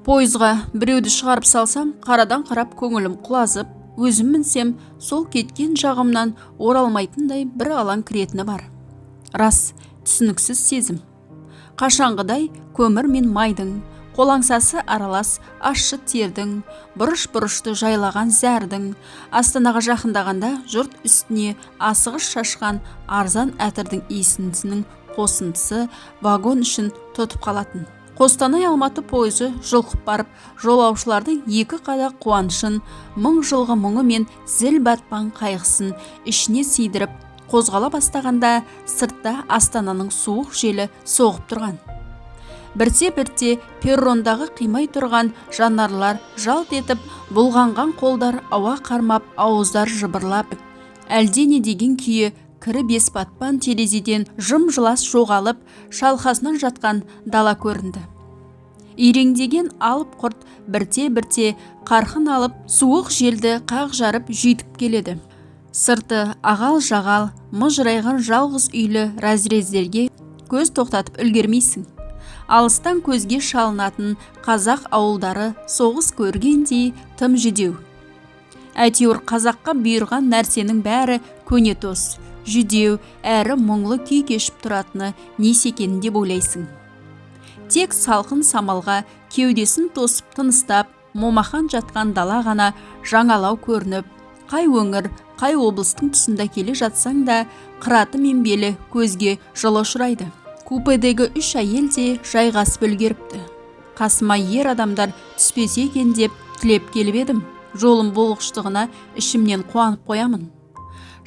Пойызға біреуді шығарып салсам, қарадан қарап көңілім құлазып, өзім мінсем, сол кеткен жағымнан оралмайтындай бір алаң кіретіні бар. Рас, түсініксіз сезім. Қашанғыдай көмір мен майдың қолаңсасы аралас ащы тердің, бұрыш-бұрышты жайлаған зәрдің, Астанаға жақындағанда жұрт үстіне асығыс шашқан арзан әтірдің иісінің қосындысы вагон ішін тұтып қалатын. Қостанай-Алматы пойызы жұлқып барып, жолаушылардың екі қадақ қуанышын, мың жылғы мұңы мен зіл батпан қайғысын ішіне сыйдырып қозғала бастағанда, сыртта Астананың суық желі соғып тұрған. Бірте-бірте перрондағы қимай тұрған жанарлар жалт етіп, бұлғанған қолдар ауа қармап, ауыздар жыбырлап, әлдене деген күйі кірі бес батпан терезеден жым-жылас жоғалып, шалқасынан жатқан дала көрінді. Иреңдеген алып құрт бірте-бірте қарқын алып, суық желді қақ жарып жүйткіп келеді. Сырты ағал-жағал, мыжырайған жалғыз үйлі разрездерге көз тоқтатып үлгермейсің. Алыстан көзге шалынатын қазақ ауылдары соғыс көргендей тым жүдеу. Әйтеуір қазаққа бұйырған нәрсенің бәрі көнетоз, жүдеу әрі мұңлы күй кешіп тұратыны несі екен деп ойлайсың. Тек салқын самалға кеудесін тосып тыныстап, момақан жатқан дала ғана жаңалау көрініп, қай өңір, қай облыстың тұсында келе жатсаң да, қыраты мен белі көзге жылы ұшырайды. Купедегі үш әйел де жайғасып үлгеріпті. Қасыма ер адамдар түспесе екен деп тілеп келіп едім, жолым болғыштығына ішімнен қуанып қоямын.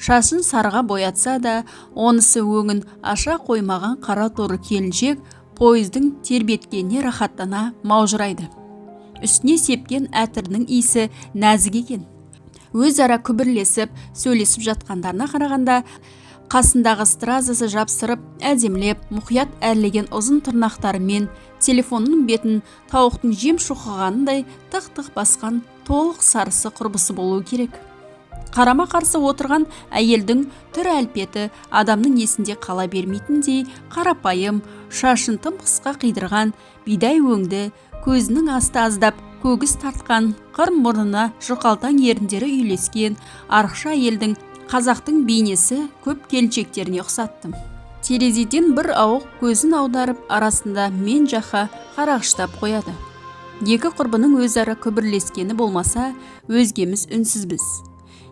Шашын сарыға боятса да, онысы өңін аша қоймаған қара торы келіншек пойыздың тербеткеніне рахаттана маужырайды. Үстіне сепкен әтірінің иісі нәзік екен. Өзара күбірлесіп сөйлесіп жатқандарына қарағанда, қасындағы стразасы жапсырып, әдемілеп, мұқият әрлеген ұзын тырнақтарымен телефонның бетін тауықтың жем шоқығанындай тық-тық басқан толық сарысы құрбысы болуы керек. Қарама-қарсы отырған әйелдің түр әлпеті адамның есінде қала бермейтіндей қарапайым, шашын тым қысқа қидырған, бидай өңді, көзінің асты аздап көгіс тартқан, қыр мұрнына жұқалтаң еріндері үйлескен арықша әйелдің қазақтың бейнесі көп келіншектеріне ұқсаттым. Терезеден бір ауық көзін аударып, арасында мен жаққа қарағыштап қояды. Екі құрбының өзара күбірлескені болмаса, өзгеміз үнсізбіз.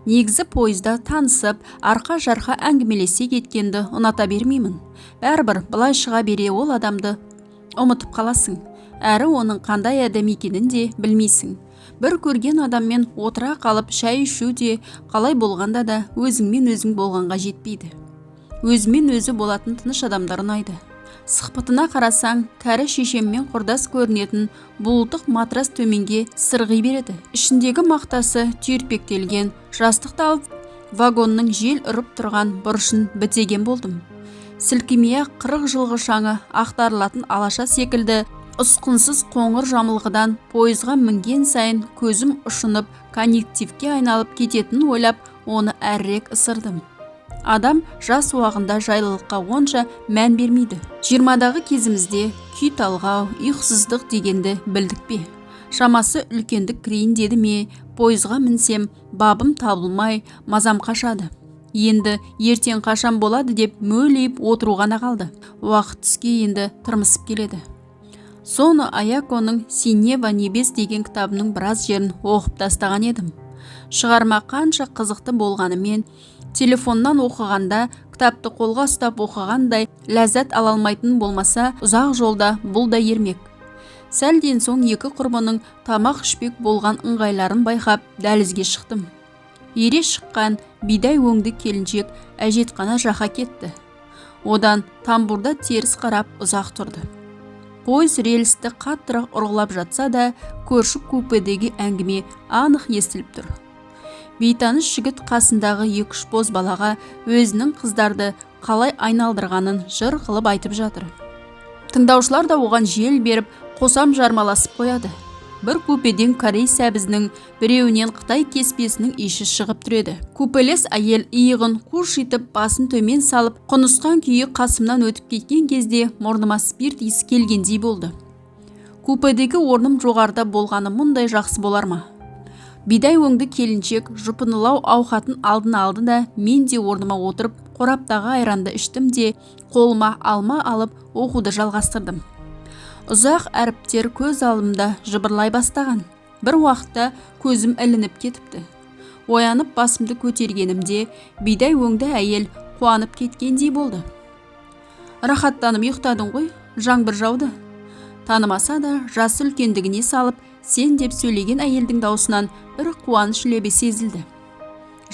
Негізі пойызда танысып, арқа-жарқа әңгімелесе кеткенді ұната бермеймін. Бәрібір былай шыға бере ол адамды ұмытып қаласың, әрі оның қандай адам екенін де білмейсің. Бір көрген адаммен отыра қалып шай ішу де қалай болғанда да өзіңмен өзің болғанға жетпейді. Өзімен өзі болатын тыныш адамдар ұнайды. Сықпытына қарасаң, кәрі шешеммен құрдас көрінетін бұлтық матрас төменге сырғи береді. Ішіндегі мақтасы түйіртпектелген жастықты алып, вагонның жел ұрып тұрған бұрышын бітеген болдым. Сілкімей-ақ 40 жылғы шаңы ақтарылатын алаша секілді ұсқынсыз қоңыр жамылғыдан пойызға мінген сайын көзім ұшынып, конъюнктивке айналып кететінін ойлап, оны әрірек ысырдым. Адам жас уағында жайлылыққа онша мән бермейді. 20-дағы кезімізде күй талғау, ұйқысыздық дегенді білдік пе? Шамасы үлкендік кірейін деді ме, пойызға мінсем, бабым табылмай, мазам қашады. Енді ертең қашан болады деп мөлиіп отыру ғана қалды. Уақыт түске енді тырмысып келеді. Соно Аяконың «Синева небес» деген кітабының біраз жерін оқып тастаған едім. Шығарма қанша қызықты болғанымен, телефоннан оқығанда кітапты қолға ұстап оқығандай ләззат ала алмайтын болмаса, ұзақ жолда бұл да ермек. Сәлден соң екі құрбының тамақ ішпек болған ыңғайларын байқап, дәлізге шықтым. Ере шыққан бидай өңді келіншек әжетхана жаққа кетті. Одан тамбурда теріс қарап ұзақ тұрды. Пойыз рельсті қаттырақ ұрғылап жатса да, көрші купедегі әңгіме анық естіліп тұр. Бейтаныс жігіт қасындағы екі-үш боз балаға өзінің қыздарды қалай айналдырғанын жыр қылып айтып жатыр. Тыңдаушылар да оған жел беріп, қосам жармаласып қояды. Бір купеден корей сәбізінің, біреуінен қытай кеспесінің иісі шығып тұр еді. Купелес әйел иығын қушитып, басын төмен салып, құнысқан күйі қасымнан өтіп кеткен кезде мұрныма спирт иісі келгендей болды. Купедегі орным жоғарыда болғаны мұндай жақсы болар ма? Бидай өңді келіншек жұпынылау ауқатын алдына алды да, мен де орныма отырып, қораптағы айранды іштім де, қолыма алма алып, оқуды жалғастырдым. Ұзақ әріптер көз алдымда жыбырлай бастаған. Бір уақытта көзім ілініп кетіпті. Оянып басымды көтергенімде, бидай өңді әйел қуанып кеткендей болды. «Рахаттанып ұйықтадың ғой, жаңбыр жауды». Танымаса да, жасы үлкендігіне салып, «сен» деп сөйлеген әйелдің даусынан бір қуаныш лебі сезілді.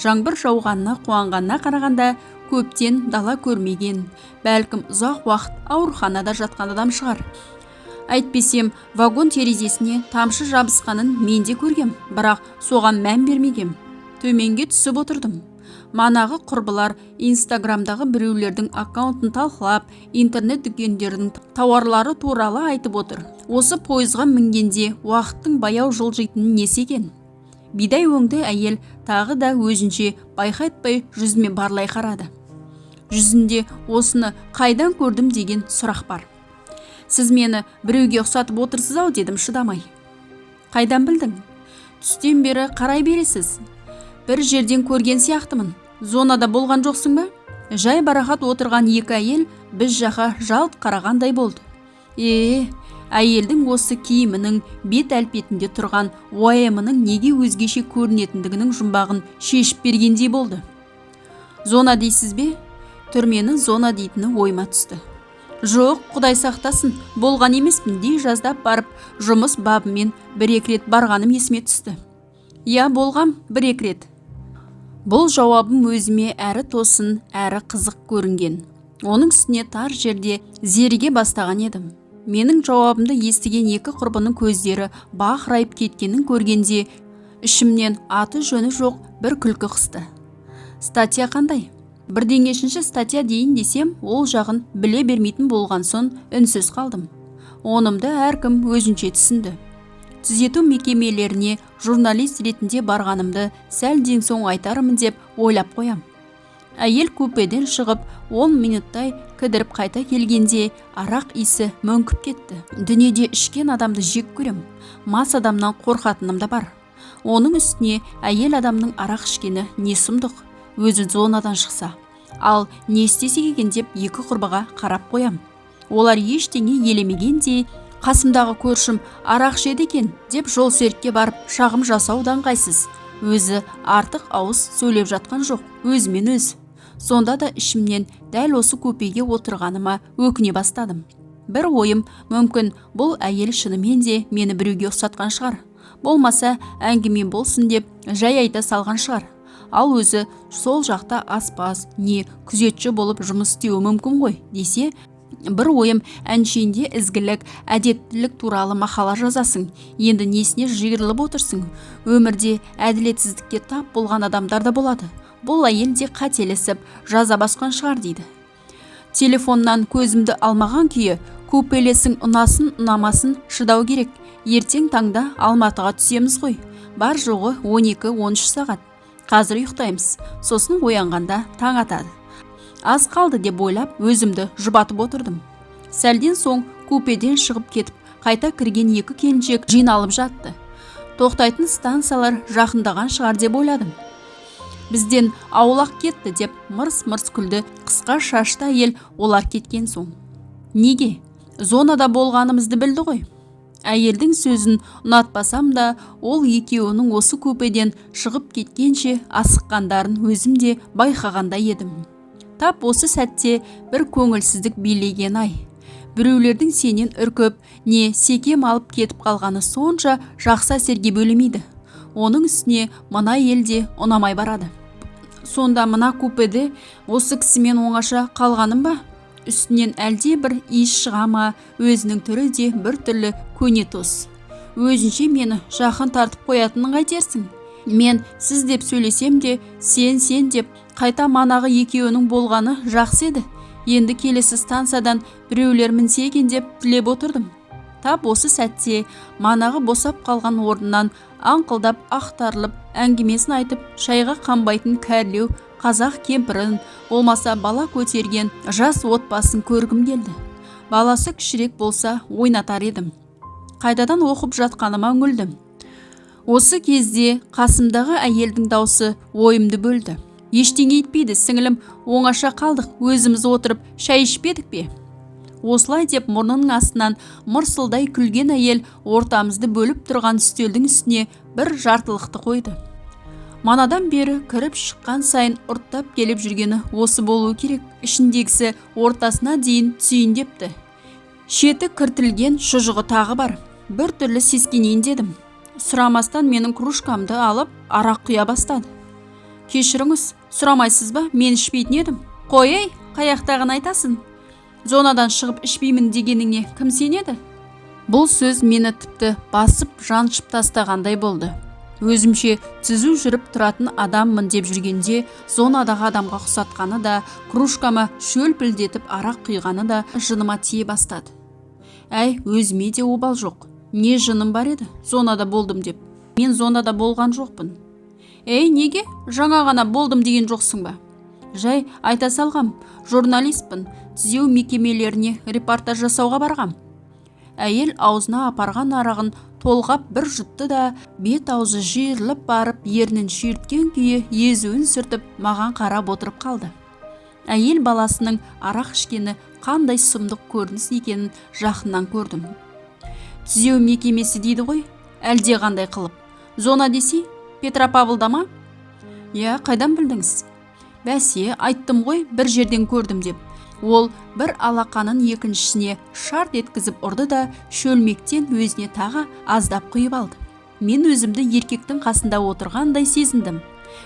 Жаңбыр жауғанына қуанғанына қарағанда, көптен дала көрмеген, бәлкім, ұзақ уақыт ауруханада жатқан адам шығар. Әйтпесем вагон терезесіне тамшы жабысқанын мен де көргем, бірақ соған мән бермегем. Төменге түсіп отырдым. Манағы құрбылар Инстаграмдағы біреулердің аккаунтын талқылап, интернет дүкендердің тауарлары туралы айтып отыр. Осы пойызға мінгенде уақыттың баяу жылжитыны несі екен? Бидай өңді әйел тағы да өзінше байқатпай жүзіме барлай қарады. Жүзінде «осыны қайдан көрдім» деген сұрақ бар. «Сіз мені біреуге ұқсатып отырсыз-ау», — дедім шыдамай. «Қайдан білдің? Түстен бері қарай бересіз. Бір жерден көрген сияқтымын. Зонада болған жоқсың ба?» Жай барахат отырған екі әйел біз жаққа жалт қарағандай болды. Е, әйелдің осы киімінің, бет әлпетінде тұрған уайымының неге өзгеше көрінетіндігінің жұмбағын шешіп бергендей болды. «Зона дейсіз бе?» Түрмені зона дейтіні ойыма түсті. «Жоқ, құдай сақтасын, болған емеспін», — дей жаздап барып, жұмыс бабымен бір-екі рет барғаным есіме түсті. «Иә, болғам бір-екі рет». Бұл жауабым өзіме әрі тосын, әрі қызық көрінген. Оның үстіне тар жерде зеріге бастаған едім. Менің жауабымды естіген екі құрбының көздері бақырайып кеткенін көргенде, ішімнен аты жөні жоқ бір күлкі қысты. «Статья қандай?» Бірдеңешінші статья дейін десем, ол жағын біле бермейтін болған соң, үнсіз қалдым. Онымды әркім өзінше түсінді. Түзету мекемелеріне журналист ретінде барғанымды сәлден соң айтармын деп ойлап қоям. Әйел купеден шығып, 10 минуттай кідіріп қайта келгенде, арақ иісі мүңкіп кетті. Дүниеде ішкен адамды жек көрем. Мас адамнан қорқатыным да бар. Оның үстіне әйел адамның арақ ішкені не сұмдық? Өзі зонадан шықса, ал не істесек екен деп екі құрбыға қарап қоям. Олар ештеңе елемегендей, «Қасымдағы көршім арақ ішеді екен» деп жол серікке барып шағым жасау да ыңғайсыз. Өзі артық ауыз сөйлеп жатқан жоқ, өзімен өзі. Сонда да ішімнен дәл осы купеге отырғаныма өкіне бастадым. Бір ойым, мүмкін, бұл әйел шынымен де мені біреуге ұқсатқан шығар, болмаса әңгіме болсын деп жай айта салған шығар. Ал өзі сол жақта аспаз не күзетші болып жұмыс істеуі мүмкін ғой десе, бір ойым, әншейінде ізгілік, әдептілік туралы мақала жазасың, енді несіне жиырылып отырсың? Өмірде әділетсіздікке тап болған адамдар да болады, бұл әйел де қателесіп жаза басқан шығар дейді. Телефоннан көзімді алмаған күйі, купелесің ұнасын, ұнамасын, шыдау керек. Ертең таңда Алматыға түсеміз ғой. Бар жоғы 12-13 сағат. Қазір ұйықтаймыз, сосын оянғанда таң атады. Аз қалды деп ойлап, өзімді жұбатып отырдым. Сәлден соң купеден шығып кетіп, қайта кірген екі келіншек жиналып жатты. Тоқтайтын станциялар жақындаған шығар деп ойладым. «Бізден аулақ кетті», — деп мырс-мырс күлді қысқа шашты әйел олар кеткен соң. «Неге? Зонада болғанымызды білді ғой». Әйелдің сөзін ұнатпасам да, ол екеуінің осы купеден шығып кеткенше асыққандарын өзім де байқағандай едім. Тап осы сәтте бір көңілсіздік билеген ай. Біреулердің сенен үркіп не секем алып кетіп қалғаны сонша жақсы әсерге бөлемейді. Оның үстіне мына әйел де ұнамай барады. Сонда мына купеде осы кісімен оңаша қалғаным ба? Үстінен әлде бір иіс шыға ма, өзінің түрі де бір түрлі көнетоз. Өзінше мені жақын тартып қоятынын қайтерсің? Мен «сіз» деп сөйлесем де, «сен, сен» деп қайта манағы екеуінің болғаны жақсы еді. Енді келесі станциядан біреулер мінсе екен деп тілеп отырдым. Тап осы сәтте манағы босап қалған орнынан аңқылдап ақтарылып әңгімесін айтып, шайға қанбайтын кәрілеу қазақ кемпірін, болмаса бала көтерген жас отбасын көргім келді. Баласы кішірек болса, ойнатар едім. Қайтадан оқып жатқаныма үңілдім. Осы кезде қасымдағы әйелдің даусы ойымды бөлді. Ештеңе етпейді, сіңілім, оңаша қалдық, өзіміз отырып шай ішпедік пе? Осылай деп мұрнының астынан мырсылдай күлген әйел ортамызды бөліп тұрған үстелдің үстіне бір жартылықты қойды. Манадан бері кіріп шыққан сайын ұрттап келіп жүргені осы болуы керек. Ішіндегісі ортасына дейін түйіндепті. Шеті кіртілген, шұжығы тағы бар. Бір түрлі сескенейін дедім. Сұрамастан менің кружкамды алып, арақ құя бастады. Кешіріңіз, сұрамайсыз ба? Мен ішпейтін едім. Қой ей, қаяқтағын айтасың? Зонадан шығып ішпеймін дегеніңе кім сенеді? Бұл сөз мені тіпті басып жаншып тастағандай болды. Өзімше түзу жүріп тұратын адаммын деп жүргенде, зонадағы адамға ұқсатқаны да, кружкама шөлпілдетіп арақ құйғаны да жыныма тие бастады. Әй, өзіме де обал жоқ. Не жыным бар еді зонада болдым деп? Мен зонада болған жоқпын. Ей, неге? Жаңа ғана болдым деген жоқсың ба? Жай айта салғам. Журналистпін, түзеу мекемелеріне репортаж жасауға барғам. Әйел аузына апарған арағын толғап бір жұтты да, бет аузы жиырылып барып, ернін шүйірткен күйі езуін сүртіп, маған қарап отырып қалды. Әйел баласының арақ ішкені қандай сұмдық көрініс екенін жақыннан көрдім. Түзеу мекемесі дейді ғой, әлде қандай қылып. Зона десе, Петропавлда ма? Иә, қайдан білдіңіз? Бәсе, айттым ғой, бір жерден көрдім деп. Ол бір алақанын екіншісіне шарт еткізіп ұрды да, шөлмектен өзіне тағы аздап құйып алды. Мен өзімді еркектің қасында отырғандай сезіндім.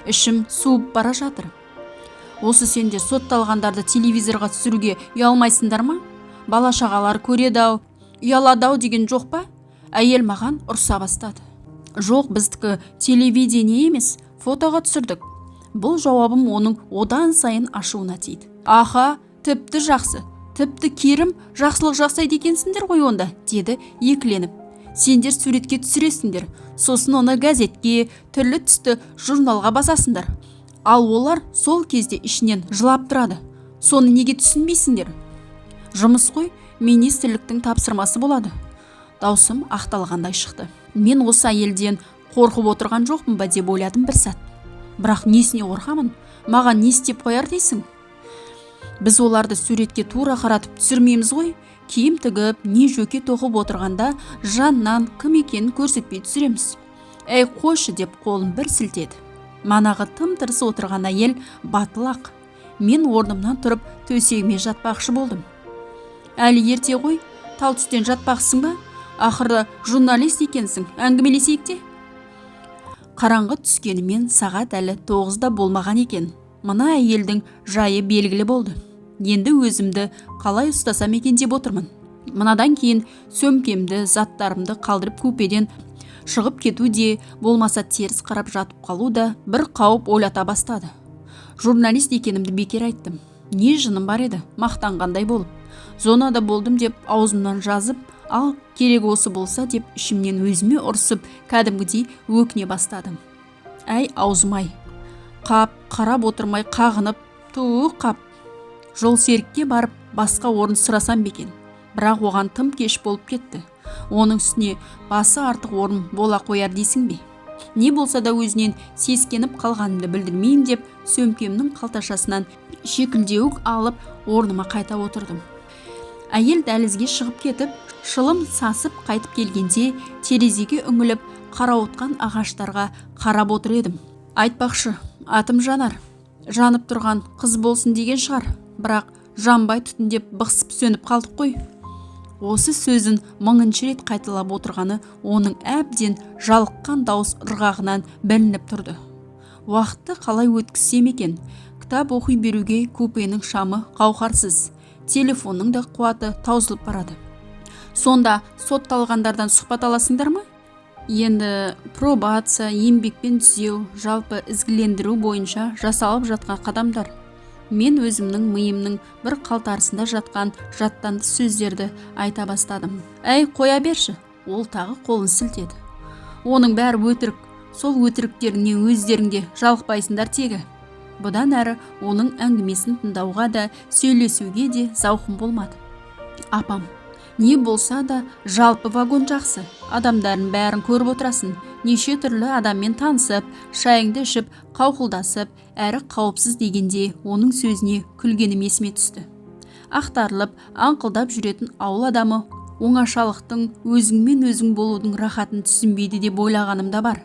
Ішім суып бара жатыр. Осы сендер сотталғандарды телевизорға түсіруге ұялмайсыңдар ма? Бала шағалар көреді ау, ұялады ау деген жоқ па? Әйел маған ұрса бастады. Жоқ, біздікі телевидение емес, фотоға түсірдік. Бұл жауабым оның одан сайын ашуына тиді. Аха, тіпті жақсы, тіпті керім жақсылық жасайды екенсіңдер ғой онда, деді екіленіп. Сендер суретке түсіресіңдер, сосын оны газетке, түрлі түсті журналға басасыңдар. Ал олар сол кезде ішінен жылап тұрады. Соны неге түсінбейсіңдер? Жұмыс қой, министрліктің тапсырмасы болады. Даусым ақталғандай шықты. Мен осы әйелден қорқып отырған жоқпын ба деп ойладым бір сәт. Бірақ несіне қорқамын? Маған не істеп қояр дейсің? Біз оларды суретке тура қаратып түсірмейміз ғой. Киім тігіп, не жөке тоқып отырғанда жаннан кім екенін көрсетпей түсіреміз. Әй, қойшы, деп қолын бір сілтеді. Манағы тым-тырыс отырған әйел батыл ақ. Мен орнымнан тұрып, төсегіме жатпақшы болдым. Әлі ерте ғой, тал түстен жатпақсың ба? Ақыры журналист екенсің, әңгімелесейік те. Қараңғы түскенімен сағат әлі 9-да болмаған екен. Мына әйелдің жайы белгілі болды. Енді өзімді қалай ұстасам екен деп отырмын. Мынадан кейін сөмкемді, заттарымды қалдырып купеден шығып кету де, болмаса теріс қарап жатып қалу да бір қауіп ойлата бастады. Журналист екенімді бекер айттым. Не жыным бар еді мақтанғандай болып. Зонада болдым деп аузымнан жазып, ал керек осы болса деп ішімнен өзіме ұрсып, кәдімгідей өкіне бастадым. Әй, аузым-ай, қап, қарап отырмай қағынып, ту, қап. Жолсерікке барып басқа орын сұрасам ба екен? Бірақ оған тым кеш болып кетті. Оның үстіне басы артық орын бола қояр дейсің бе? Не болса да өзінен сескеніп қалғанымды білдірмейін деп, сөмкемнің қалташасынан шекілдеуік алып, орныма қайта отырдым. Әйел дәлізге шығып кетіп, шылым сасып қайтып келгенде, терезеге үңіліп, қарауытқан ағаштарға қарап отыр едім. Айтпақшы, атым Жанар. Жанып тұрған қыз болсын деген шығар, бірақ жанбай түтіндеп бықсып сөніп қалдық қой. Осы сөзін мыңыншы рет қайталап отырғаны оның әбден жалыққан дауыс ырғағынан білініп тұрды. Уақытты қалай өткізсем екен? Кітап оқи беруге купенің шамы қауқарсыз, телефонның да қуаты таусылып барады. Сонда сотталғандардан сұхбат аласыңдар ма? Енді пробация, еңбекпен түзеу, жалпы ізгілендіру бойынша жасалып жатқан қадамдар. Мен өзімнің миымның бір қалтарысында жатқан жаттанды сөздерді айта бастадым. Әй, қоя берші, ол тағы қолын сілтеді. Оның бәрі өтірік. Сол өтіріктеріңе өздерің де жалықпайсыңдар тегі. Бұдан әрі оның әңгімесін тыңдауға да, сөйлесуге де зауқым болмады. Апам, Не болса да жалпы вагон жақсы, адамдардың бәрін көріп отырасың, неше түрлі адаммен танысып, шайыңды ішіп, қауқылдасып, әрі қауіпсіз дегенде оның сөзіне күлгенім есіме түсті. Ақтарылып, аңқылдап жүретін ауыл адамы оңашалықтың, өзіңмен өзің болудың рахатын түсінбейді деп ойлағаным да бар.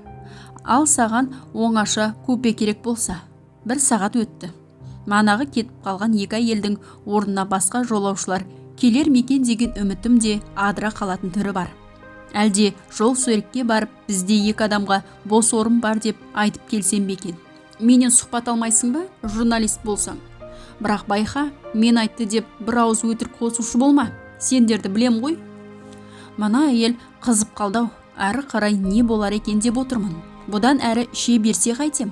Ал саған оңаша купе керек болса. Бір сағат өтті. Манағы кетіп қалған екі әйелдің орнына басқа жолаушылар келер ме екен деген үмітім де адыра қалатын түрі бар. Әлде жол серікке барып, бізде екі адамға бос орын бар деп айтып келсем бе екен? Менен сұхбат алмайсың ба, журналист болсаң? Бірақ байқа, мен айтты деп бір ауыз өтірік қосушы болма, сендерді білем ғой. Мына әйел қызып қалды-ау, әрі қарай не болар екен деп отырмын. Бұдан әрі іше берсе қайтем?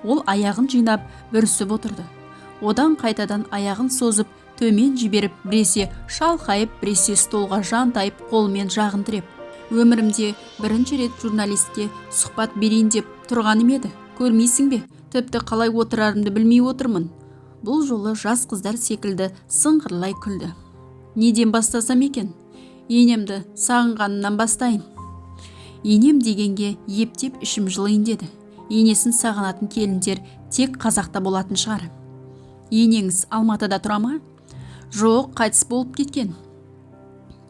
Ол аяғын жинап, бүрісіп отырды. Одан қайтадан аяғын созып, төмен жіберіп, біресе шалқайып, біресе столға жантайып, қолымен жағын тіреп. Өмірімде бірінші рет журналистке сұхбат берейін деп тұрғаным еді. Көрмейсің бе, тіпті қалай отырарымды білмей отырмын. Бұл жолы жас қыздар секілді сыңғырлай күлді. Неден бастасам екен? Енемді сағынғанымнан бастайын. Енем дегенге ептеп ішім жылиын деді. Енесін сағынатын келіндер тек қазақта болатын шығар. Енеңіз Алматыда тұра ма? Жоқ, қайтыс болып кеткен.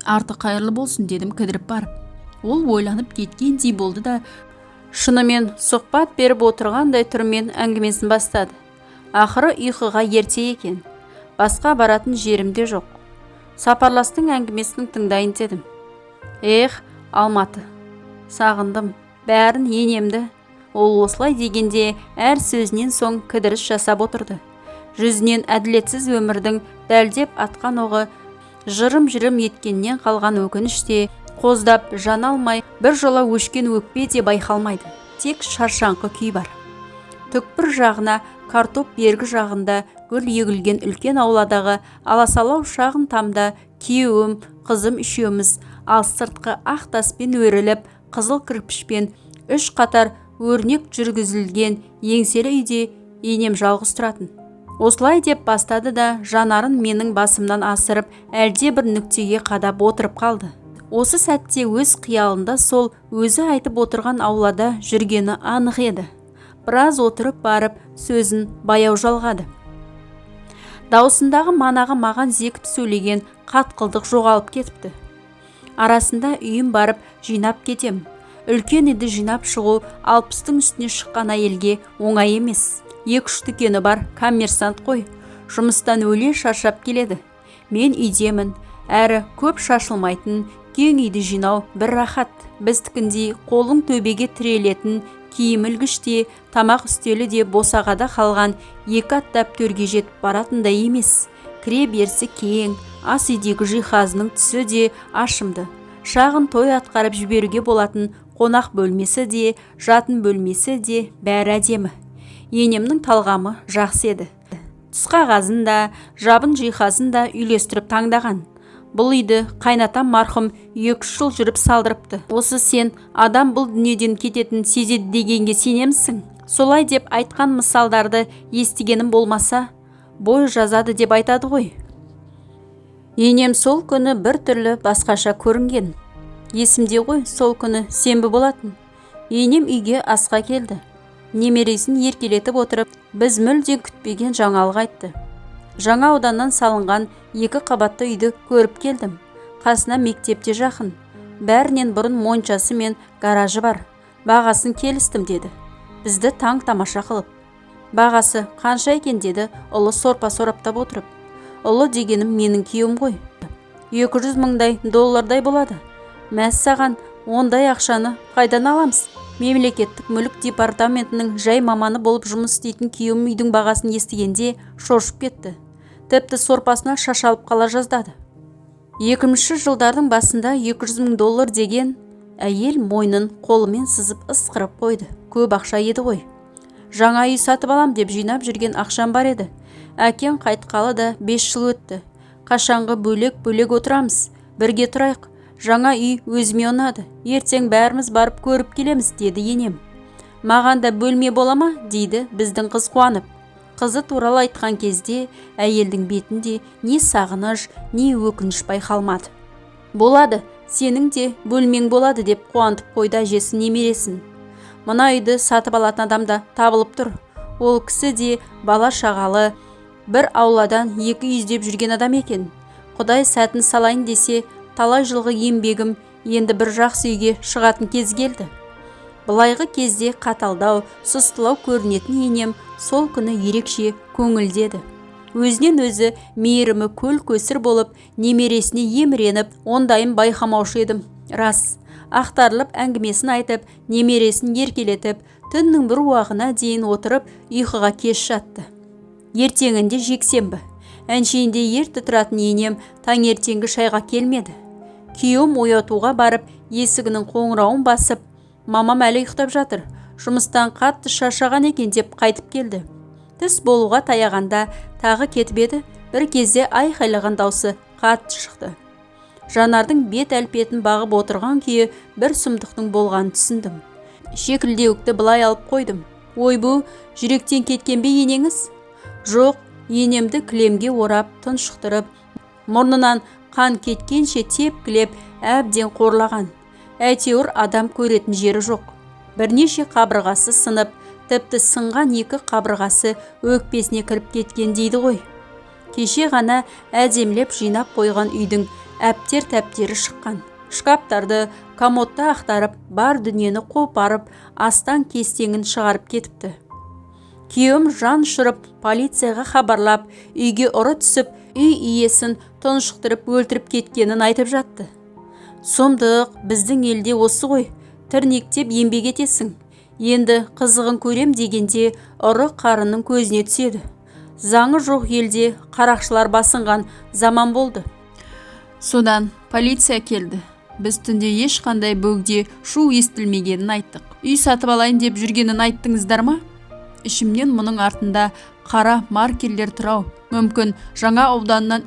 Арты қайырлы болсын, дедім кідіріп барып. Ол ойланып кеткендей болды да, шынымен сұхбат беріп отырғандай түрмен әңгімесін бастады. Ақыры ұйқыға ерте екен. Басқа баратын жерім де жоқ. Сапарластың әңгімесін тыңдайын дедім. Эх, Алматы. Сағындым. Бәрін, енемді. Ол осылай дегенде әр сөзінен соң кідіріс жасап отырды. Жүзінен әділетсіз өмірдің дәлдеп атқан оғы, жырым-жырым еткеннен қалған өкініш те, қоздап жана алмай бір жола өшкен өкпе де байқалмайды. Тек шаршаңқы күй бар. Түкпір жағына картоп, бергі жағында гүл егілген үлкен ауладағы аласалау шағын тамда күйеуім, қызым үшеуміз, ал сыртқы ақ таспен өріліп, қызыл кірпішпен үш қатар өрнек жүргізілген еңселі үйде енем жалғыз тұратын. Осылай деп бастады да, жанарын менің басымнан асырып, әлде бір нүктеге қадап отырып қалды. Осы сәтте өз қиялында сол өзі айтып отырған аулада жүргені анық еді. Біраз отырып барып, сөзін баяу жалғады. Даусындағы манағы маған зекіп сөйлеген қатқылдық жоғалып кетіпті. Арасында үйім барып жинап кетем. Үлкен үйді жинап шығу 60-тың үстіне шыққан әйелге оңай емес. Екі-үш дүкені бар коммерсант қой. Жұмыстан өле шаршап келеді. Мен үйдемін. Әрі көп шашылмайтын кең үйді жинау бір рахат. Біздікіндей қолың төбеге тірелетін киім ілгіш те, тамақ үстелі де босағада қалған екі аттап төрге жетіп баратындай емес. Кіре берісі кең, ас үйдегі жиһазының түсі де ашымды. Шағын той атқарып жіберуге болатын қонақ бөлмесі де, жатын бөлмесі де, бәрі әдемі. Енемнің талғамы жақсы еді. Түсқағазын да, жабын жиһазын да үйлестіріп таңдаған. Бұл үйді қайнатам марқұм 2-3 жыл жүріп салдырыпты. Осы сен адам бұл дүниеден кететін сезеді дегенге сенемісің? Солай деп айтқан мысалдарды естігенім болмаса, бой жазады деп айтады ғой. Енем сол күні бір түрлі басқаша көрінген. Есімде ғой, сол күні сенбі болатын. Енем үйге асқа келді. Немересін еркелетіп отырып, біз мүлде күтпеген жаңалық айтты. Жаңа ауданнан салынған екі қабатты үйді көріп келдім. Қасына мектеп те жақын. Бәрінен бұрын моншасы мен гаражы бар. Бағасын келістім, деді. Бізді таң тамаша қылып. Бағасы қанша екен, деді ұлы сорпа сораптап отырып. Ұлы дегенім менің күйеуім ғой. 200 мыңдай доллардай болады. Мәссаған, ондай ақшаны қайдан аламыз? Мемлекеттік мүлік департаментінің жай маманы болып жұмыс істейтін күйеуім үйдің бағасын естігенде шошып кетті. Тіпті сорпасына шашалып қала жаздады. 2000-жылдардың басында 200 мың доллар деген, әйел мойнын қолымен сызып ысқырып қойды. Көп ақша еді ғой. Жаңа үй сатып алам деп жинап жүрген ақшам бар еді. Әкең қайтқалы да 5 жыл өтті. Қашанғы бөлек-бөлек отырамыз? Бірге тұрайық. Жаңа үй өзіме ұнады. Ертең бәріміз барып көріп келеміз, деді енем. Маған да бөлме бола ма, дейді біздің қыз қуанып. Қызы туралы айтқан кезде әйелдің бетінде не сағыныш, не өкініш байқалмады. Болады, сенің де бөлмең болады, деп қуантып қойды әжесі немересін. Мына үйді сатып алатын адам да табылып тұр. Ол кісі де бала шағалы, бір ауладан екі үй іздеп жүрген адам екен. Құдай сәтін салайын десе, талай жылғы еңбегім енді бір жақсы үйге шығатын кез келді. Былайғы кезде қаталдау, сұстылау көрінетін енем сол күні ерекше көңілді еді. Өзінен өзі мейірімі көл көсір болып, немересіне еміреніп, ондайын байқамаушы едім. Рас, ақтарылып әңгімесін айтып, немересін еркелетіп, түннің бір уағына дейін отырып, ұйқыға кеш жатты. Ертеңінде жексенбі. Әншейінде ерте тұратын енем таңертеңгі шайға келмеді. Күйеуім оятуға барып, есігінің қоңырауын басып, мамам әлі ұйықтап жатыр, жұмыстан қатты шаршаған екен деп қайтып келді. Түс болуға таяғанда тағы кетіп еді, бір кезде айқайлаған даусы қатты шықты. Жанардың бет әлпетін бағып отырған күйі бір сұмдықтың болғанын түсіндім. Шекілдеуікті былай алып қойдым. Ойбу, жүректен кеткен бе енеңіз? Жоқ, енемді кілемге орап, тұншықтырып, мұрнынан қан кеткенше тепкілеп, әбден қорлаған. Әйтеуір адам көретін жері жоқ. Бірнеше қабырғасы сынып, тіпті сынған екі қабырғасы өкпесіне кіріп кеткен дейді ғой. Кеше ғана әдемілеп жинап қойған үйдің әптер-тәптері шыққан. Шкаптарды, комодты ақтарып, бар дүниені қопарып, астан кестеңін шығарып кетіпті. Күйеуім жан ұшырып, полицияға хабарлап, үйге ұры түсіп, үй иесін тұншықтырып өлтіріп кеткенін айтып жатты. Сұмдық, біздің елде осы ғой, тірнектеп еңбек етесің. Енді қызығын көрем дегенде ұры қарының көзіне түседі. Заңы жоқ елде қарақшылар басынған заман болды. Содан полиция келді. Біз түнде ешқандай бөгде шу естілмегенін айттық. Үй сатып алайын деп жүргенін айттыңыздар ма? Ішімнен мұның артында қара маркерлер тұр-ау. Мүмкін жаңа ауданнан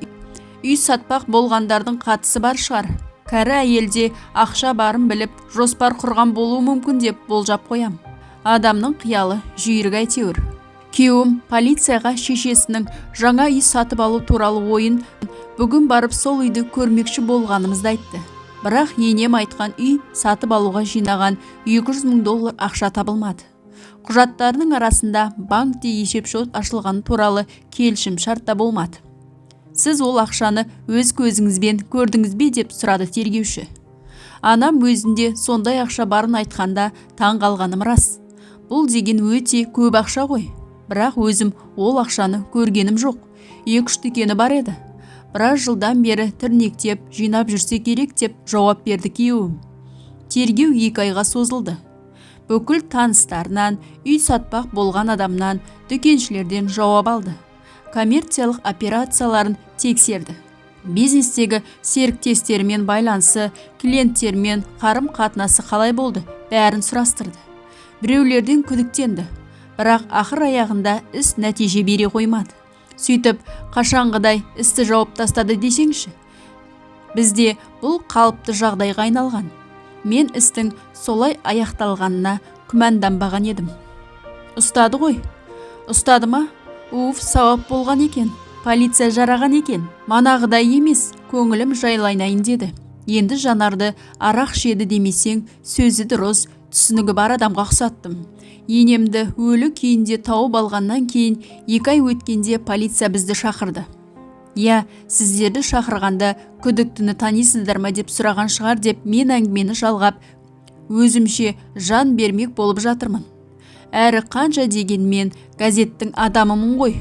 үй сатпақ болғандардың қатысы бар шығар. Кәрі әйелде ақша барын біліп, жоспар құрған болуы мүмкін деп болжап қоям. Адамның қиялы жүйрік әйтеуір. Күйеуім полицияға шешесінің жаңа үй сатып алу туралы ойын, бүгін барып сол үйді көрмекші болғанымызды айтты. Бірақ енем айтқан үй сатып алуға жинаған 200 мың доллар ақша табылмады. Құжаттарының арасында банкте есепшот ашылғаны туралы келісім шарт та болмады. Сіз ол ақшаны өз көзіңізбен көрдіңіз бе, деп сұрады тергеуші. Анам өзінде сондай ақша барын айтқанда таң қалғаным рас. Бұл деген өте көп ақша ғой. Бірақ өзім ол ақшаны көргенім жоқ. Екі-үш дүкені бар еді. Біраз жылдан бері тірнектеп жинап жүрсе керек, деп жауап берді күйеуім. Тергеу 2 айға созылды. Бүкіл таныстарынан, үй сатпақ болған адамнан, дүкеншілерден жауап алды. Коммерциялық операцияларын тексерді. Бизнестегі серіктестерімен байланысы, клиенттермен қарым-қатынасы қалай болды, бәрін сұрастырды. Біреулерден күдіктенді. Бірақ ақыр аяғында іс нәтиже бере қоймады. Сөйтіп, қашанғыдай істі жауып тастады десеңші. Бізде бұл қалыпты жағдайға айналған. Мен істің солай аяқталғанына күмәнданбаған едім. Ұстады ғой. Ұстады ма? Уф, сауап болған екен. Полиция жараған екен. Манағыдай емес, көңілім жайланайын деді. Енді Жанарды арақ ішеді демесең, сөзі дұрыс, түсінігі бар адамға ұқсаттым. Енемді өлі күйінде тауып алғаннан кейін 2 ай өткенде полиция бізді шақырды. Иә, сіздерді шақырғанда күдіктіні танисыздар ма деп сұраған шығар деп мен әңгімені жалғап, өзімше жан бермек болып жатырмын. Әрі қанша дегенмен газеттің адамымын ғой.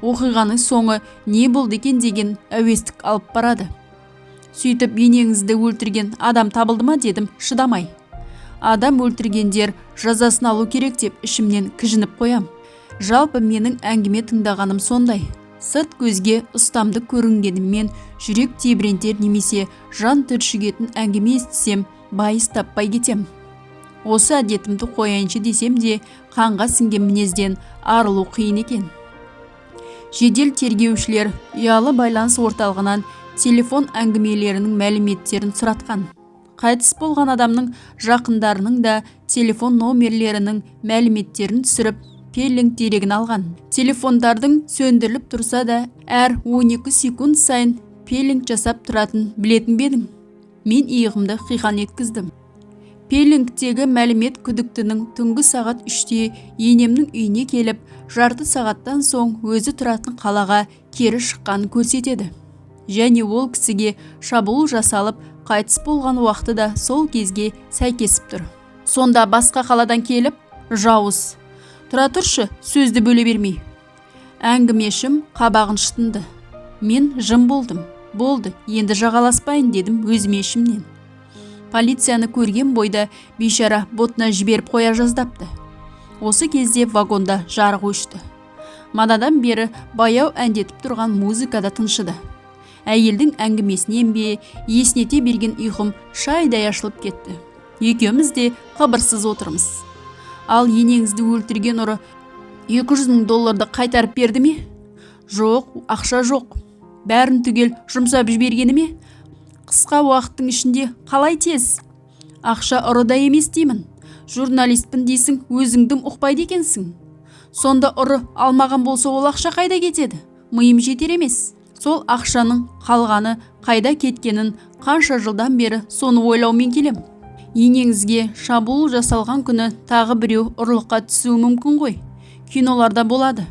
Оқиғаның соңы не болды екен деген әуестік алып барады. Сөйтіп, енеңізді өлтірген адам табылды ма, дедім шыдамай. Адам өлтіргендер жазасын алу керек, деп ішімнен кіжініп қоям. Жалпы менің әңгіме тыңдағаным сондай. Сырт көзге ұстамды көрінгеніммен, жүрек тебірентер немесе жан түршігетін әңгіме естісем, байыз таппай кетем. Осы әдетімді қояйыншы десем де, қанға сіңген мінезден арылу қиын екен. Жедел тергеушілер ұялы байланыс орталығынан телефон әңгімелерінің мәліметтерін сұратқан. Қайтыс болған адамның жақындарының да телефон номерлерінің мәліметтерін түсіріп, пиллинг дерегін алған. Телефондардың сөндіріліп тұрса да, әр 12 секунд сайын пиллинг жасап тұратын білетін бе едің? Мен иығымды қиқан еткіздім. Пеленгтегі мәлімет күдіктінің түнгі сағат 3-те енемнің үйіне келіп, жарты сағаттан соң өзі тұратын қалаға кері шыққанын көрсетеді. Және ол кісіге шабуыл жасалып, қайтыс болған уақыты да сол кезге сәйкесіп тұр. Сонда басқа қаладан келіп, жауыз. Тұра тұршы, сөзді бөле бермей. Әңгімешім қабағын шытынды. Мен жым болдым. Болды, енді жағаласпайын дедім өзіме ішімнен. Полицияны көрген бойда бейшара ботына жіберіп қоя жаздапты. Осы кезде вагонда жарық өшті. Манадан бері баяу әндетіп тұрған музыка да тыншыды. Әйелдің әңгімесінен бе, есінете берген ұйқым шайдай ашылып кетті. Екеуміз де қыбырсыз отырмыз. Ал енеңізді өлтірген ұры 200 мың долларды қайтарып берді ме? Жоқ, ақша жоқ. Бәрін түгел жұмсап жібергені ме? Қысқа уақыттың ішінде қалай тез? Ақша ұрыда емес деймін. Журналистпін дейсің, өзің ұқпайды екенсің. Сонда ұры алмаған болса, ол ақша қайда кетеді? Миым жетер емес. Сол ақшаның қалғаны қайда кеткенін қанша жылдан бері соны ойлаумен келем. Енеңізге шабуыл жасалған күні тағы біреу ұрлыққа түсуі мүмкін ғой. Киноларда болады.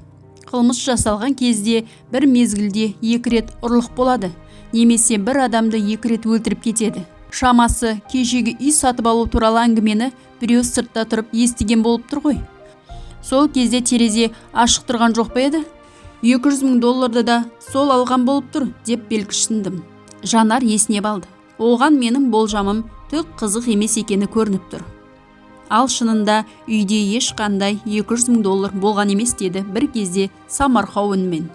Қылмыс жасалған кезде бір мезгілде екі рет ұрлық болады, немесе бір адамды екі рет өлтіріп кетеді. Шамасы, кешегі үй сатып алу туралы әңгімені біреу сыртта тұрып естіген болып тұр ғой. Сол кезде терезе ашық тұрған жоқ па еді? 200 мың долларды да сол алған болып тұр деп белкішіндім. Жанар есінеп алды. Оған менің болжамым түк қызық емес екені көрініп тұр. Ал шынында үйде ешқандай 200 мың доллар болған емес, деді бір кезде самарқау үнмен.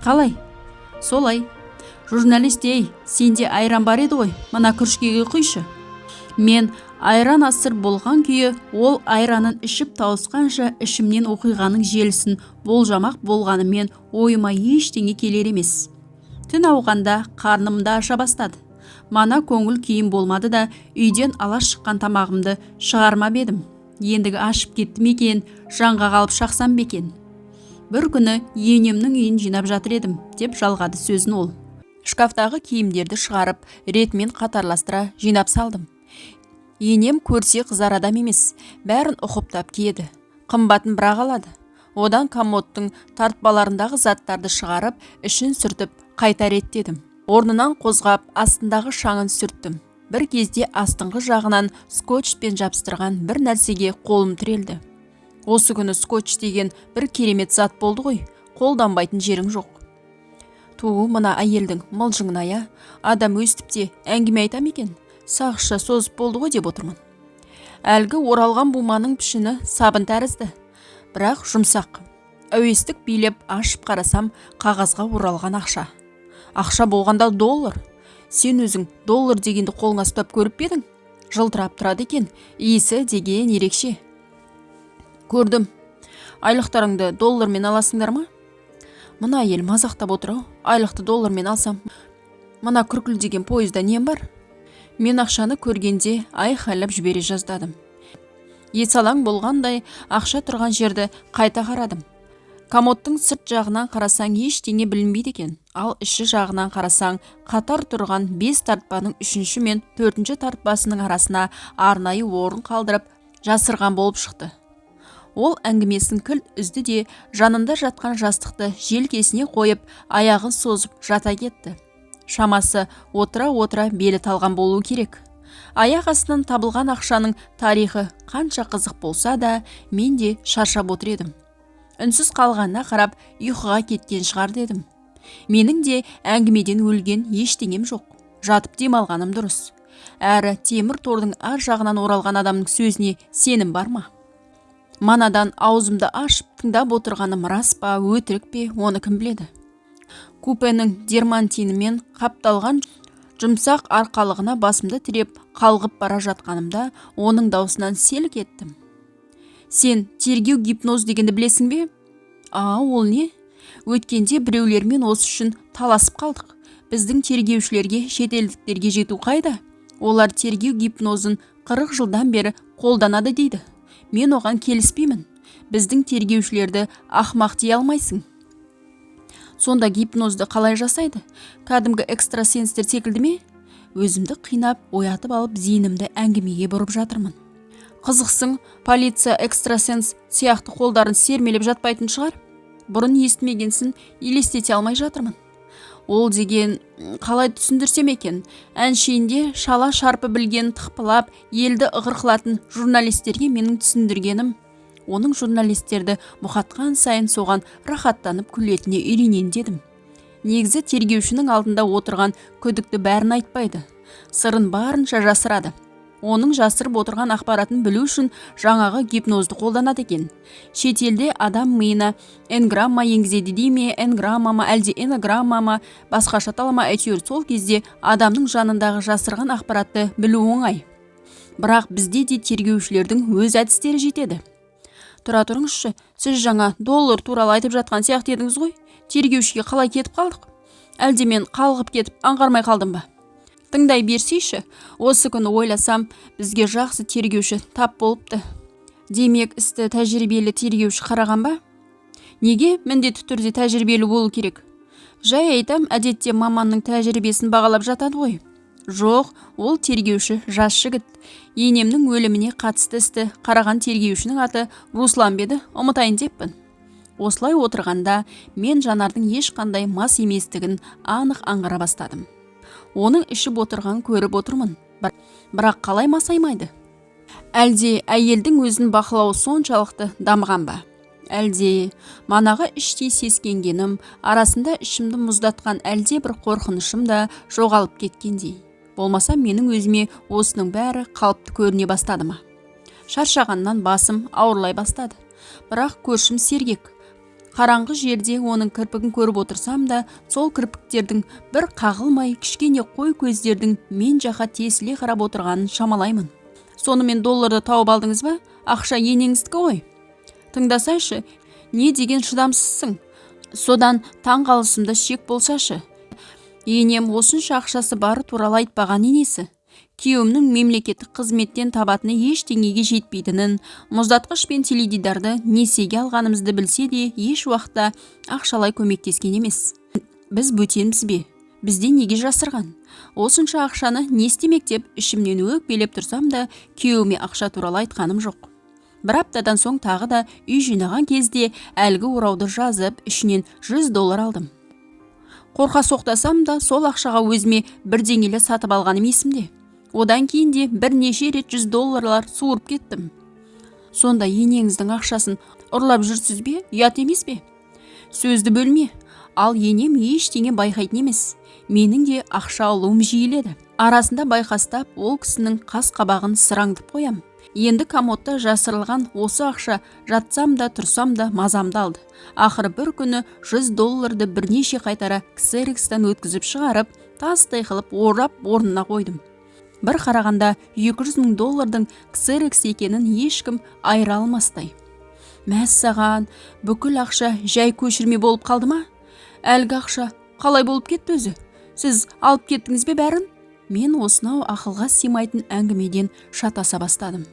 Қалай? Солай. Журналист, ей, сенде айран бар еді ғой, мына күрішкеге құйшы. Мен айран асыр болған күйі ол айранын ішіп тауысқанша ішімнен оқиғаның желісін болжамақ болғанымен, ойыма ештеңе келер емес. Түн ауғанда қарным да аша бастады. Мана көңіл күйім болмады да, үйден ала шыққан тамағымды шығармап едім. Ендігі ашып кетті ме екен, жаңғақ алып шақсам ба екен? Бір күні енемнің үйін жинап жатыр едім, деп жалғады сөзін ол. Шкафтағы киімдерді шығарып, ретімен қатарластыра жинап салдым. Енем көрсе қызар адам емес, бәрін ұқыптап киеді. Қымбатын бірақ алады. Одан комодтың тартпаларындағы заттарды шығарып, ішін сүртіп, қайта реттедім. Орнынан қозғап, астындағы шаңын сүрттім. Бір кезде астыңғы жағынан скотчпен жабыстырған бір нәрсеге қолым тірелді. Осы күні скотч деген бір керемет зат болды ғой, қолданбайтын жерің жоқ. Ту, мына әйелдің мылжыңын ая, адам өстіп те әңгіме айта ма екен? Сағызша созып болды ғой деп отырмын. Әлгі оралған буманың пішіні сабын тәрізді, бірақ жұмсақ. Әуестік билеп ашып қарасам, қағазға оралған ақша. Ақша болғанда доллар. Сен өзің доллар дегенді қолыңа ұстап көріп пе едің? Жылтырап тұрады екен, иісі деген ерекше. Көрдім. Айлықтарыңды доллармен аласыңдар ма? Мына әйел мазақтап отыр ау. Айлықты доллармен алсам, мына күркілдеген пойызда нем бар? Мен ақшаны көргенде айқайлап жібере жаздадым. Есалаң болғандай ақша тұрған жерді қайта қарадым. Комодтың сырт жағынан қарасаң, ештеңе білінбейді екен, ал іші жағынан қарасаң, қатар тұрған бес тартпаның үшінші мен төртінші тартпасының арасына арнайы орын қалдырып жасырған болып шықты. Ол әңгімесін кілт үзді де, жанында жатқан жастықты желкесіне қойып, аяғын созып жата кетті. Шамасы, отыра-отыра белі талған болуы керек. Аяқ астынан табылған ақшаның тарихы қанша қызық болса да, мен де шаршап отыр едім. Үнсіз қалғанына қарап, ұйқыға кеткен шығар дедім. Менің де әңгімеден өлген ештеңем жоқ, жатып демалғаным дұрыс. Әрі темір тордың ар жағынан оралған адамның сөзіне сенім бар ма? Манадан аузымды ашып тыңдап отырғаным рас па, өтірік пе, оны кім біледі? Купенің дермантинімен қапталған жұмсақ арқалығына басымды тіреп қалғып бара жатқанымда, оның даусынан селк еттім. Сен тергеу гипноз дегенді білесің бе? А, ол не? Өткенде біреулермен осы үшін таласып қалдық. Біздің тергеушілерге шетелдіктерге жету қайда? Олар тергеу гипнозын 40 жылдан бері қолданады дейді. Мен оған келіспеймін. Біздің тергеушілерді ақмақ дей алмайсың. Сонда гипнозды қалай жасайды? Кәдімгі экстрасенстер секілді ме? Өзімді қинап оятып алып, зейінімді әңгімеге бұрып жатырмын. Қызықсың, полиция экстрасенс сияқты қолдарын сермелеп жатпайтын шығар. Бұрын естімегенсін, елестете алмай жатырмын. Ол деген, қалай түсіндірсем екен, әншейінде шала шарпы білген тықпылап, елді ығыр қылатын журналистерге менің түсіндіргенім, оның журналистерді мұқатқан сайын соған рахаттанып күлетініне үйренейін дедім. Негізі тергеушінің алдында отырған күдікті бәрін айтпайды, сырын барынша жасырады. Оның жасырып отырған ақпаратын білу үшін жаңағы гипнозды қолданады екен. Шетелде адам миына энграмма енгізеді дей ме, энграмма ма, әлде энограмма ма, басқаша атала ма, әйтеуір сол кезде адамның жанындағы жасырған ақпаратты білу оңай. Бірақ бізде де тергеушілердің өз әдістері жетеді. Тұра тұрыңызшы, сіз жаңа доллар туралы айтып жатқан сияқты едіңіз ғой. Тергеушіге қалай кетіп қалдық? Әлде мен қалғып кетіп аңғармай қалдым ба? Тыңдай берсейші. Осы күні ойласам, бізге жақсы тергеуші тап болыпты. Демек, істі тәжірибелі тергеуші қараған ба? Неге міндетті түрде тәжірибелі болу керек? Жай айтам, әдетте маманның тәжірибесін бағалап жатады ғой. Жоқ, ол тергеуші жас жігіт. Енемнің өліміне қатысты істі қараған тергеушінің аты Руслан ба еді, ұмытайын деппін. Осылай отырғанда мен Жанардың ешқандай мас еместігін анық аңғара бастадым. Оның ішіп отырған көріп отырмын, бірақ қалай масаймайды? Әлде әйелдің өзін бақылауы соншалықты дамыған ба? Әлде манағы іштей сескенгенім арасында ішімді мұздатқан әлде бір қорқынышым да жоғалып кеткендей, болмаса менің өзіме осының бәрі қалыпты көріне бастады ма? Шаршағаннан басым ауырлай бастады, бірақ көршім сергек. Қараңғы жерде оның кірпігін көріп отырсам да, сол кірпіктердің бір қағылмай, кішкене қой көздердің мен жаққа тесіле қарап отырғанын шамалаймын. Сонымен, долларды тауып алдыңыз ба? Ақша енеңіздікі ғой. Тыңдасайшы, не деген шыдамсызсың? Содан таң қалысымда шек болсашы. Енем осынша ақшасы бары туралы айтпаған. Енесі күйеуімнің мемлекеттік қызметтен табатыны ештеңеге жетпейтінін, мұздатқыш пен теледидарды несиеге алғанымызды білсе де, еш уақытта ақшалай көмектескен емес. Біз бөтенбіз бе? Бізден неге жасырған? Осынша ақшаны не істемек деп ішімнен өкпелеп тұрсам да, күйеуіме ақша туралы айтқаным жоқ. Бір аптадан соң тағы да үй жинаған кезде әлгі орауды жазып, ішінен 100 доллар алдым. Қорқа соқтасам да, сол ақшаға өзіме бірдеңелер сатып алғаным есімде. Одан кейін де бірнеше рет 100 долларлар суырып кеттім. Сонда енеңіздің ақшасын ұрлап жүрсіз бе? Ұят емес пе? Сөзді бөлме. Ал енем ештеңе байқайтын емес. Менің де ақша алуым жиіледі. Арасында байқастап, ол кісінің қас қабағын сыраңдып қоям. Енді комодта жасырылған осы ақша жатсам да, тұрсам да мазамды алды. Ақыры бір күні 100 долларды бірнеше қайтара ксерокстан өткізіп шығарып, тастай қылып орап, орнына қойдым. Бір қарағанда 200 мың доллардың ксерокс екенін ешкім айыра алмастай. Мәссаған, бүкіл ақша жай көшірме болып қалды ма? Әлгі ақша қалай болып кетті өзі? Сіз алып кеттіңіз бе бәрін? Мен осынау ақылға сыймайтын әңгімеден шатаса бастадым.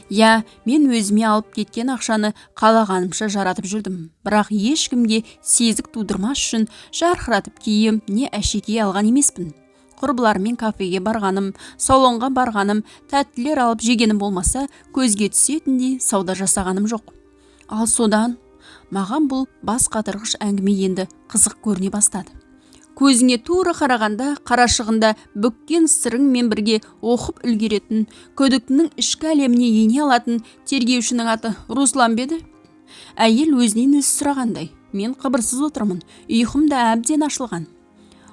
Иә, мен өзіме алып кеткен ақшаны қалағанымша жаратып жүрдім, бірақ ешкімге сезік тудырмас үшін жарқыратып киім не әшекей алған емеспін. Құрбыларыммен кафеге барғаным, салонға барғаным, тәттілер алып жегенім болмаса, көзге түсетіндей сауда жасағаным жоқ. Ал содан маған бұл бас қатырғыш әңгіме енді қызық көріне бастады. Көзіңе тура қарағанда, қарашығында бүккен сырыңмен бірге оқып үлгеретін, күдіктінің ішкі әлеміне ене алатын тергеушінің аты Руслан ба еді? Әйел өзінен өзі сұрағандай. Мен қыбырсыз отырмын, ұйқым да әбден ашылған.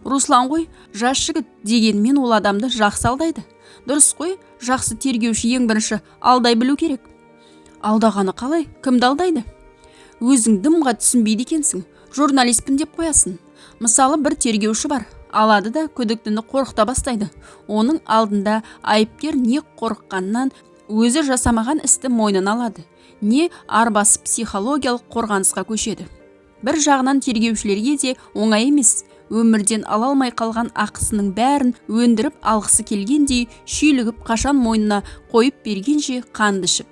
Руслан ғой, жас жігіт дегенмен ол адамды жақсы алдайды. Дұрыс қой, жақсы тергеуші ең бірінші алдай білу керек. Алдағаны қалай? Кімді алдайды? Өзің дымға түсінбейді екенсің, журналистпін деп қоясың. Мысалы, бір тергеуші бар, алады да күдіктіні қорқыта бастайды. Оның алдында айыпкер не қорыққаннан өзі жасамаған істі мойнына алады, не арбасып психологиялық қорғанысқа көшеді. Бір жағынан тергеушілерге де оңай емес. Өмірден ала алмай қалған ақысының бәрін өндіріп алғысы келгендей шүйлігіп, қашан мойнына қойып бергенше қанды ішіп.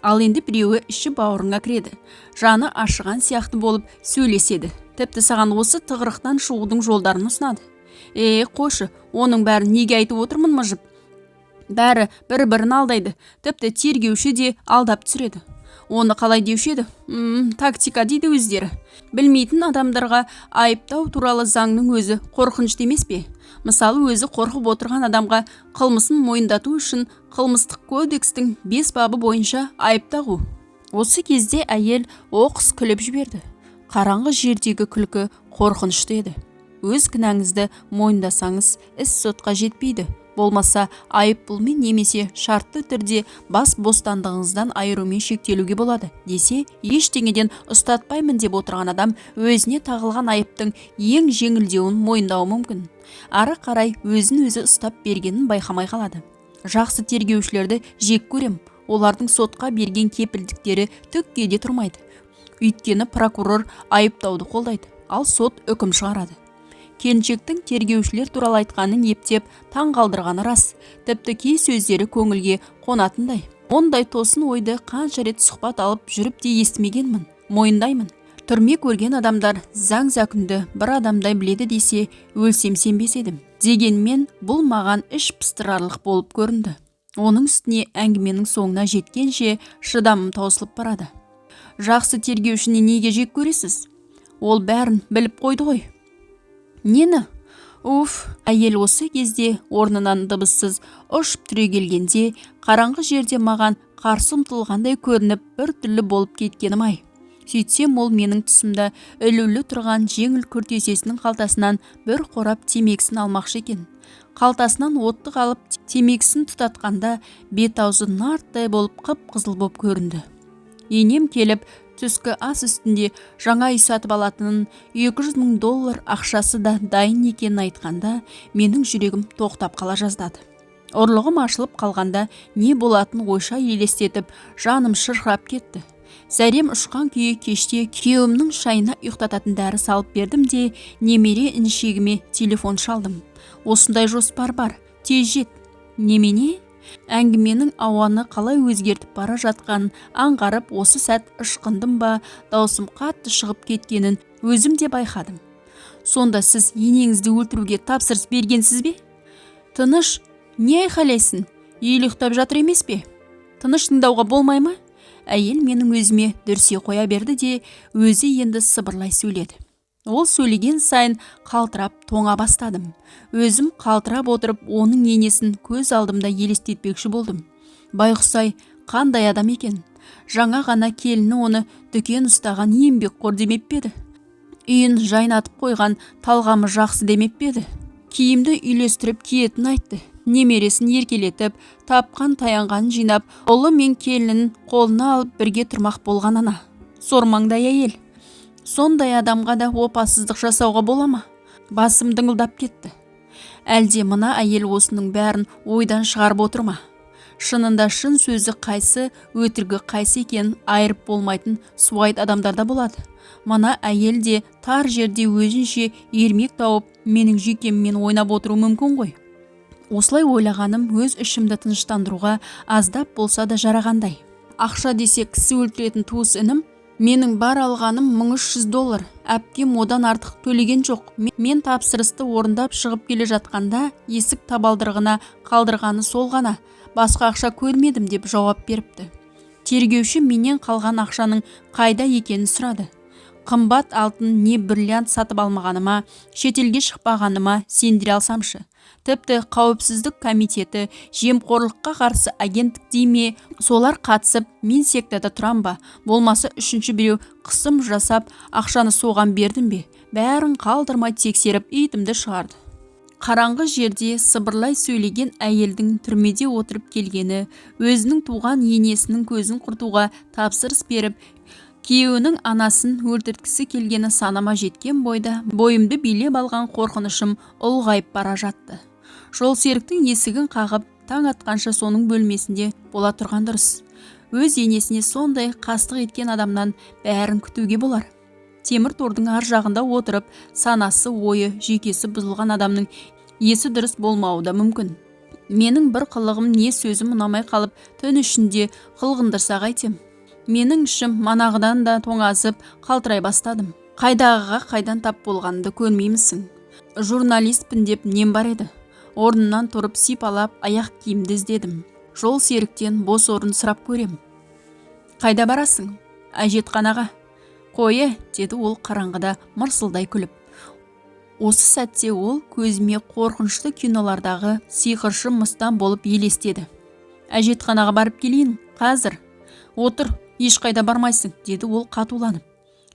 Ал енді біреуі іші бауырыңа кіреді, жаны ашыған сияқты болып сөйлеседі, тіпті саған осы тығырықтан шығудың жолдарын ұсынады. Е, қойшы, оның бәрін неге айтып отырмын мыжып? Бәрі бір-бірін алдайды, тіпті тергеуші де алдап түсіреді. Оны қалай деуші еді? Тактика дейді өздері. Білмейтін адамдарға айыптау туралы заңның өзі қорқынышты емес пе? Мысалы, өзі қорқып отырған адамға қылмысын мойындату үшін қылмыстық кодекстің 5 бабы бойынша айып тағу. Осы кезде әйел оқыс күліп жіберді. Қараңғы жердегі күлкі қорқынышты еді. Өз кінәңізді мойындасаңыз, іс сотқа жетпейді. Болмаса айыппұлмен немесе шартты түрде бас бостандығыңыздан айырумен шектелуге болады десе, ештеңеден ұстатпаймын деп отырған адам өзіне тағылған айыптың ең жеңілдеуін мойындауы мүмкін. Ары қарай өзін өзі ұстап бергенін байқамай қалады. Жақсы тергеушілерді жек көрем. Олардың сотқа берген кепілдіктері түкке де тұрмайды. Өйткені прокурор айыптауды қолдайды, ал сот үкім шығарады. Келіншектің тергеушілер туралы айтқанын ептеп таң қалдырғаны рас. Тіпті кей сөздері көңілге қонатындай. Ондай тосын ойды қанша рет сұхбат алып жүріп те естімегенмін, мойындаймын. Түрме көрген адамдар заң зәкүнді бір адамдай біледі десе, өлсем сенбес едім. Дегенмен бұл маған іш пыстырарлық болып көрінді. Оның үстіне әңгіменің соңына жеткенше шыдамым таусылып барады. Жақсы тергеушіні неге жек көресіз? Ол бәрін біліп қойды ғой. Нені? Уф, әйел осы кезде орнынан дыбыссыз ұшып түрегелгенде, қараңғы жерде маған қарсы ұмтылғандай көрініп, бір түрлі болып кеткенім ай. Сөйтсем, ол менің тұсымда ілулі тұрған жеңіл күртесесінің қалтасынан бір қорап темекісін алмақшы екен. Қалтасынан оттық алып, темекісін тұтатқанда бет-аузы нарттай болып қып-қызыл боп көрінді. Енем келіп, түскі ас үстінде жаңа үй сатып алатынын, $200 000 ақшасы да дайын екенін айтқанда, менің жүрегім тоқтап қала жаздады. Ұрлығым ашылып қалғанда не болатынын ойша елестетіп, жаным шырқырап кетті. Зәрем ұшқан күйі кеште күйеуімнің шайына ұйықтататын дәрі салып бердім де, немере інішегіме телефон шалдым. Осындай жоспар бар, тез жет. Немене? Әңгіменің ауаны қалай өзгертіп бара жатқанын аңғарып, осы сәт ышқындым ба, даусым қатты шығып кеткенін өзім де байқадым. Сонда сіз енеңізді өлтіруге тапсырыс бергенсіз бе? Тыныш, не айқайлайсың? Ел ұйықтап жатыр емес пе? Тыныш тыңдауға болмай ма? Әйел менің өзіме дүрсе қоя берді де, өзі енді сыбырлай сөйледі. Ол сөйлеген сайын қалтырап тоңа бастадым. Өзім қалтырап отырып, оның енесін көз алдымда елестетпекші болдым. Байғұс-ай, қандай адам екен? Жаңа ғана келіні оны дүкен ұстаған еңбекқор демеп пе еді? Үйін жайнатып қойған, талғамы жақсы демеп пе еді? Киімді үйлестіріп киетінін айтты. Немересін еркелетіп, тапқан таянғанын жинап, ұлы мен келінін қолына алып бірге тұрмақ болған ана. Сормаңдай әйел. Сондай адамға да опасыздық жасауға бола ма? Басым дыңылдап кетті. Әлде мына әйел осының бәрін ойдан шығарып отыр ма? Шынында шын сөзі қайсы, өтірігі қайсы екенін айырып болмайтын суайт адамдар да болады. Мына әйел де тар жерде өзінше ермек тауып, менің жүйкеммен ойнап отыруы мүмкін ғой. Осылай ойлағаным өз ішімді тыныштандыруға аздап болса да жарағандай. Ақша десе кісі өлтіретін туыс інім, менің бар алғаным $1300. Әпкем одан артық төлеген жоқ. Мен тапсырысты орындап шығып келе жатқанда есік табалдырығына қалдырғаны сол ғана. Басқа ақша көрмедім деп жауап беріпті. Тергеуші менен қалған ақшаның қайда екенін сұрады. Қымбат алтын не бриллиант сатып алмағаныма, шетелге шықпағаныма сендіре алсамшы. Тіпті қауіпсіздік комитеті, жемқорлыққа қарсы агенттік дей ме, солар қатысып, мен сектада тұрам ба, болмаса үшінші біреу қысым жасап, ақшаны соған бердім бе, бәрін қалдырмай тексеріп, итімді шығарды. Қараңғы жерде сыбырлай сөйлеген әйелдің түрмеде отырып келгені, өзінің туған енесінің көзін құртуға тапсырыс беріп, күйеуінің анасын өлтірткісі келгені санама жеткен бойда бойымды билеп алған қорқынышым ұлғайып бара жатты. Жолсеріктің есігін қағып, таң атқанша соның бөлмесінде бола тұрған дұрыс. Өз енесіне сондай қастық еткен адамнан бәрін күтуге болар. Темір тордың ар жағында отырып, санасы, ойы, жүйкесі бұзылған адамның есі дұрыс болмауы да мүмкін. Менің бір қылығым не сөзім ұнамай қалып, түн ішінде қылғындырса қайтем? Менің ішім манағыдан да тоңазып, қалтырай бастадым. Қайдағыға қайдан тап болғанымды көрмеймісің? Журналистпін деп нем бар еді? Орнымнан тұрып, сипалап аяқ киімді іздедім. Жол серіктен бос орын сұрап көрем. «Қайда барасың?» «Әжетханаға». «Қой, – деді ол қараңғыда мырсылдай күліп. Осы сәтте ол көзіме қорқынышты кинолардағы сиқыршы мыстан болып елестеді. «Әжетханаға барып келейін, қазір». «Отыр, ешқайда бармайсың», – деді ол қатуланып.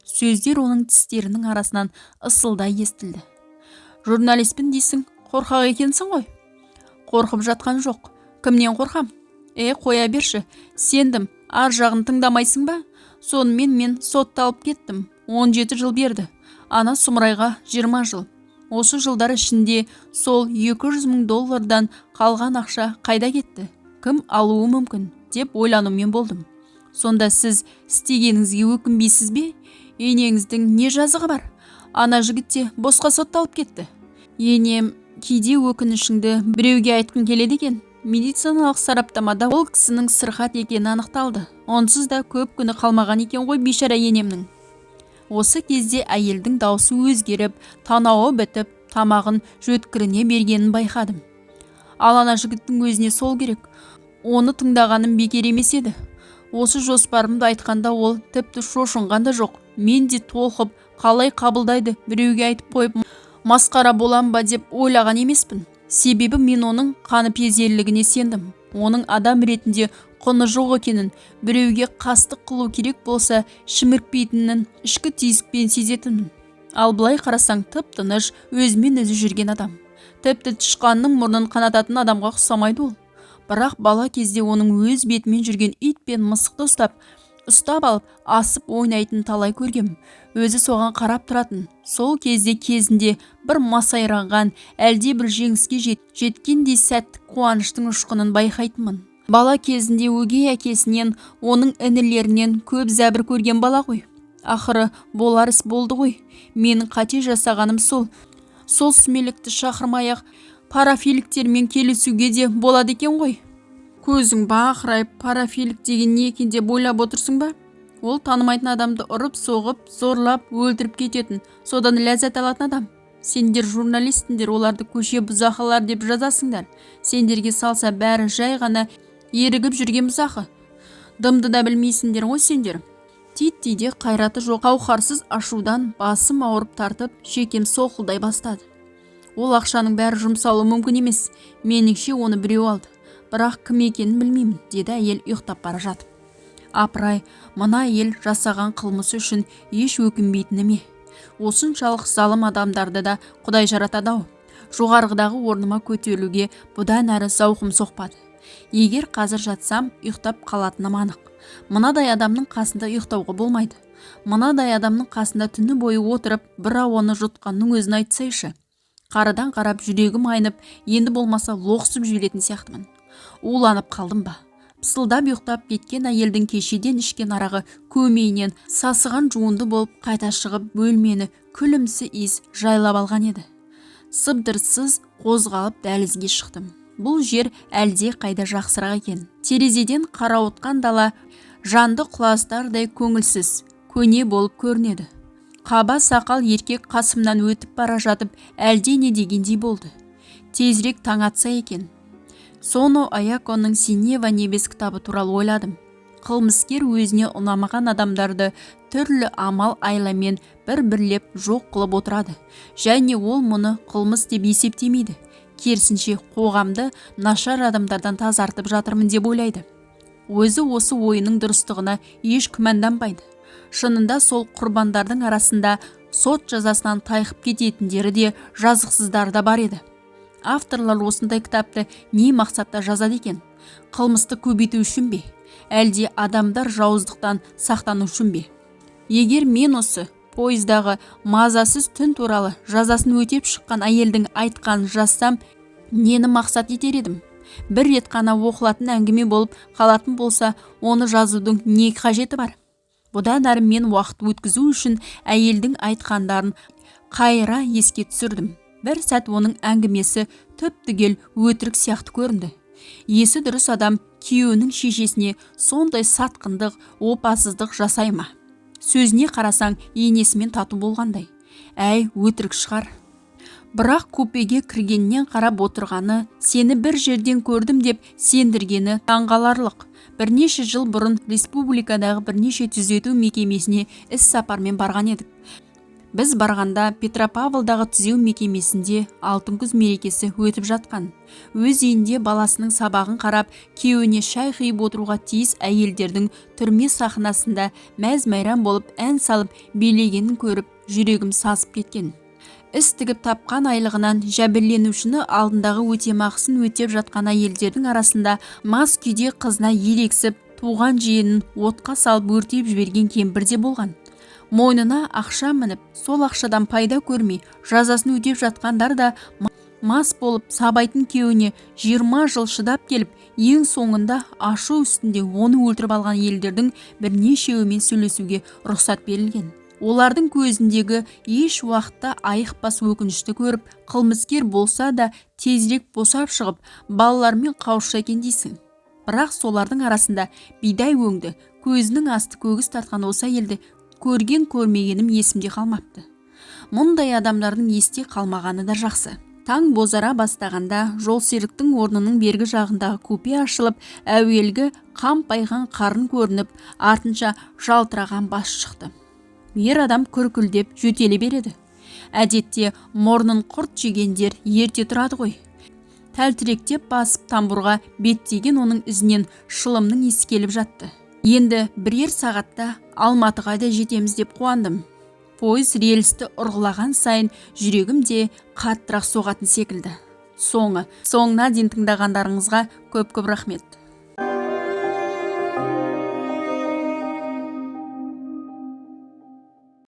Сөздер оның тістерінің арасынан ысылдай естілді. «Журналистпін дейсің, қорқақ екенсің ғой». «Қорқып жатқан жоқ. Кімнен қорқам? Е, қоя берші, сендім, ар жағын тыңдамайсың ба? Сонымен, мен сотталып кеттім. 17 жыл берді. Ана сұмырайға 20 жыл. Осы жылдар ішінде сол 200 мың доллардан қалған ақша қайда кетті? Кім алуы мүмкін деп ойланумен болдым». «Сонда сіз істегеніңізге өкінбейсіз бе?» «Енеңіздің не жазығы бар? Ана жігіт те босқа сотталып кетті». «Енем, кейде өкінішіңді біреуге айтқың келеді екен. Медициналық сараптамада ол кісінің сырқат екені анықталды. Онсыз да көп күні қалмаған екен ғой бейшара енемнің». Осы кезде әйелдің даусы өзгеріп, танауы бітіп, тамағын жөткіріне бергенін байқадым. «Ал ана жігіттің өзіне сол керек. Оны тыңдағаным бекер емес еді. Осы жоспарымды айтқанда, ол тіпті шошынған да жоқ. Мен де толқып, қалай қабылдайды, біреуге айтып қойып масқара болам ба деп ойлаған емеспін. Себебі мен оның қаныпезерлігіне сендім. Оның адам ретінде құны жоқ екенін, біреуге қастық қылу керек болса шімірікпейтінін ішкі түйсікпен сезетінмін. Ал былай қарасаң, тып-тыныш, өзімен өзі жүрген адам. Тіпті тышқанның мұрнын қанататын адамға ұқсамайды ол. Бірақ бала кезде оның өз бетімен жүрген ит пен мысықты ұстап ұстап алып, асып ойнайтынын талай көргем. Өзі соған қарап тұратын. Сол кезде кезінде бір масайраған, әлде бір жеңіске жеткендей сәттік қуаныштың ұшқынын байқайтынмын. Бала кезінде өгей әкесінен, оның інілерінен көп зәбір көрген бала ғой. Ақыры болар іс болды ғой. Менің қате жасағаным сол. Сол сүмелекті шақырмай-ақ парафиликтермен келісуге де болады екен ғой». «Көзің бақырайып, парафилик деген не екен деп ойлап отырсың ба? Ол танымайтын адамды ұрып соғып, зорлап, өлтіріп кететін, содан ләззат алатын адам. Сендер журналистсіңдер, оларды көше бұзақылар деп жазасыңдар. Сендерге салса, бәрі жай ғана ерігіп жүрген бұзақы. Дымды да білмейсіңдер ғой сендер». Титтейде қайраты жоқ қауқарсыз ашудан басым ауырып тартып, шекем солқылдай бастады. «Ол ақшаның бәрі жұмсалуы мүмкін емес. Меніңше, оны біреу алды. Бірақ кім екенін білмеймін», – деді әйел ұйықтап бара жатып. Апырай, мына әйел жасаған қылмысы үшін еш өкінбейтіні ме? Осыншалық залым адамдарды да құдай жаратады-ау. Жоғарғыдағы орныма көтерілуге бұдан әрі зауқым соқпады. Егер қазір жатсам, ұйықтап қалатыным анық. Мынадай адамның қасында ұйықтауға болмайды. Мынадай адамның қасында түні бойы отырып, бір ауаны жұтқанның өзін айтсайшы. Қарадан қарап жүрегім айнып, енді болмаса лоқсып жіберетін сияқтымын. Уланып қалдым ба? Пысылдап ұйықтап кеткен әйелдің кешеден ішкен арағы көмейінен сасыған жуынды болып қайта шығып, бөлмені күлімсі иіс жайлап алған еді. Сыбдырсыз қозғалып, дәлізге шықтым. Бұл жер әлде қайда жақсырақ екен. Терезеден қарауытқан дала жанды құлазытардай көңілсіз, көне болып көрінеді. Қаба сақал еркек қасымнан өтіп бара жатып, әлде не дегендей болды. Тезірек таң атса екен. Соно Аяконың «Синева небес» кітабы туралы ойладым. Қылмыскер өзіне ұнамаған адамдарды түрлі амал айламен бір-бірлеп жоқ қылып отырады және ол мұны қылмыс деп есептемейді. Керісінше, қоғамды нашар адамдардан тазартып жатырмын деп ойлайды. Өзі осы ойының дұрыстығына еш күмәнданбайды. Шынында, сол құрбандардың арасында сот жазасынан тайқып кететіндері де, жазықсыздары да бар еді. Авторлар осындай кітапты не мақсатта жазады екен? Қылмысты көбейту үшін бе, әлде адамдар жауыздықтан сақтану үшін бе? Егер мен осы пойыздағы мазасыз түн туралы жазасын өтеп шыққан әйелдің айтқанын жазсам, нені мақсат етер едім? Бір рет қана оқылатын әңгіме болып қалатын болса, оны жазудың не қажеті бар? Бұдан әрі мен уақыт өткізу үшін әйелдің айтқандарын қайыра еске түсірдім. Бір сәт оның әңгімесі түп-түгел өтірік сияқты көрінді. Есі дұрыс адам күйеуінің шешесіне сондай сатқындық, опасыздық жасай ма? Сөзіне қарасаң, енесімен тату болғандай. Әй, өтірік шығар. Бірақ купеге кіргеннен қарап отырғаны, сені бір жерден көрдім деп сендіргені таңғаларлық. Бірнеше жыл бұрын республикадағы бірнеше түзету мекемесіне іс-сапармен барған едік. Біз барғанда Петропавлдағы түзеу мекемесінде алтын күз мерекесі өтіп жатқан. Өз үйінде баласының сабағын қарап, күйеуіне шай құйып отыруға тиіс әйелдердің түрме сахнасында мәз-мейрам болып ән салып билегенін көріп, жүрегім сасып кеткен. Іс тігіп тапқан айлығынан жәбірленушіні алдындағы өтемақысын өтеп жатқан әйелдердің арасында мас күйде қызына ерегісіп, туған жиенін отқа салып өртеп жіберген кемпір де болған. Мойнына ақша мініп, сол ақшадан пайда көрмей, жазасын өтеп жатқандар да, мас болып сабайтын күйеуіне 20 жыл шыдап келіп, ең соңында ашу үстінде оны өлтіріп алған әйелдердің бірнешеуімен сөйлесуге рұқсат берілген. Олардың көзіндегі еш уақытта айықпас өкінішті көріп, қылмыскер болса да тезірек босап шығып, балаларымен қауышса екен дейсің. Бірақ солардың арасында бидай өңді, көзінің асты көгіс тартқан осы әйелді көрген көрмегенім есімде қалмапты. Мұндай адамдардың есте қалмағаны да жақсы. Таң бозара бастағанда жолсеріктің орнының бергі жағындағы купе ашылып, әуелгі қампайған қарын көрініп, артынша жалтыраған бас шықты. Ер адам күркілдеп жөтеле береді. Әдетте мұрнын құрт жегендер ерте тұрады ғой. Тәлтіректеп басып тамбурға беттеген оның ізінен шылымның иісі келіп жатты. Енді бірер сағатта Алматыға да жетеміз деп қуандым. Пойыз рельсті ұрғылаған сайын жүрегім де қаттырақ соғатын секілді. Соңына дейін тыңдағандарыңызға көп-көп рахмет.